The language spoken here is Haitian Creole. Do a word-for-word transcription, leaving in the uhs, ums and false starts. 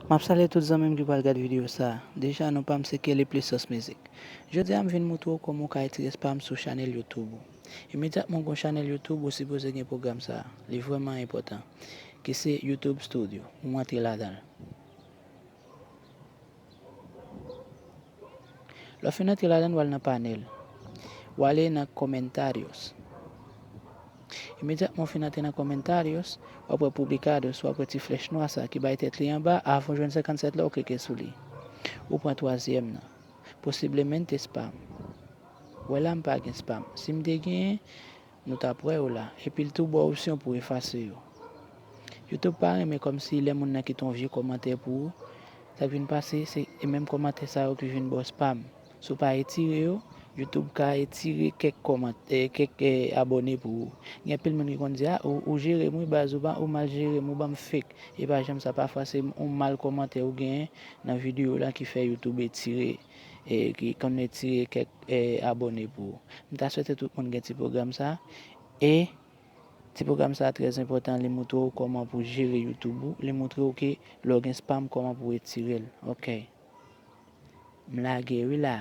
M ap salye tout zanmi m ki pral gad videyo sa a. Deja, non pa m se Kelly Plissos Music. Jodi a, m vin moutre w kòman w ka retire spam sou chanèl YouTube ou. Imedyatman w gen yon chanèl YouTube, ou sipoze gen pwogram sa a. Li vrèman enpòtan. Ki se YouTube Studio. Ou antre ladan l. Lè w fin antre ladan l, w al nan panèl. W ale nan Comentarios. Imedyatman w fin antre nan Comentarios, w ap wè Publicados, w ap wè ti flèch nwa sa ki bay tèt li anba, avan w jwenn senkannsèt la, w klike sou li. Ou pran twazyèm nan. Posiblemente spam. Wè la, m pa gen spam. Si m te genyen, nou t ap wè yo la. Epi l tou ba w opsyon pou efase yo. YouTube pa renmen kòmsi lè moun nan kite yon vye kòmantè pou ou, sa k vin pase, se e menm kòmantè sa yo ki vin ba w spam. Si w pa retire yo, YouTube ka retire kèk kòmantè, kèk eh, abòne pou ou. Gen anpil moun ki konn di, a, ou, ou jere m wi baz, ou, ba, ou mal jere m, ou ban m fake. E pa janm sa, pafwa se yon mal kòmantè ou genyen nan videyo la ki fè YouTube retire, eh, ki konn retire kèk eh, abòne pou ou. M ta swete tout moun gen ti pwogram sa. E ti pwogram sa trè enpòtan, li moutre w kòman pou jere YouTube ou, li moutre w ke lè w gen spam, kòman pou retire l. Ok. M lage wi la.